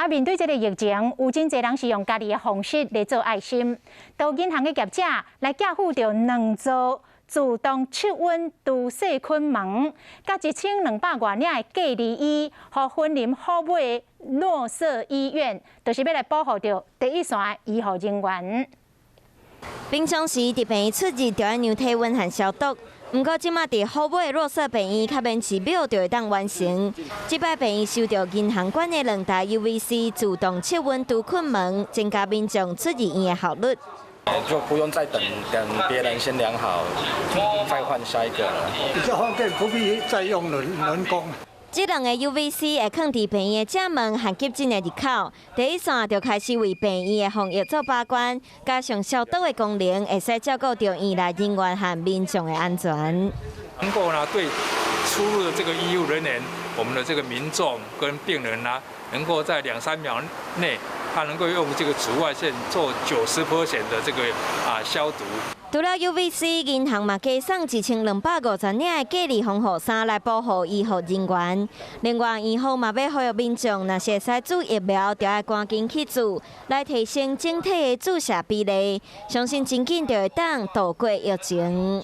啊，面對這个疫情，有真濟人是用家己的方式來做愛心。到銀行的業者來寄付著兩座自動測溫除細菌門，佮1200外領的隔離衣，予雲林虎尾祿瑟醫院，就是欲來保護著第一線醫護人員。平常時佇病院出入，就愛量體溫和消毒。毋過，這馬佇虎尾祿瑟病院，較免1秒就會當完成。這擺病院收著銀行館的兩台 UVC 自動測溫除菌門，增加民眾出入院的效率。就不用再等等別人先量好，再換下一個了。比較方便，不必再用人工。這兩個 UVC 會囥佇病院的正門和急診的入口，第一線就開始為病院的防疫做把關，加上消毒的功能，會使照顧著院內人員和民眾的安全。能夠呢對出入的這個醫護人員、我們的這個民眾跟病人呢，能夠在兩三秒內，他能夠用這個紫外線做90% 的這個消毒。除了 UVC，銀行嘛加送1250領的隔離防護衫來保護醫護人員。另外，銀行嘛欲呼籲民眾，若是會使注疫苗，就愛趕緊去注，來提升整體的注射比例。相信真緊就會當渡過疫情。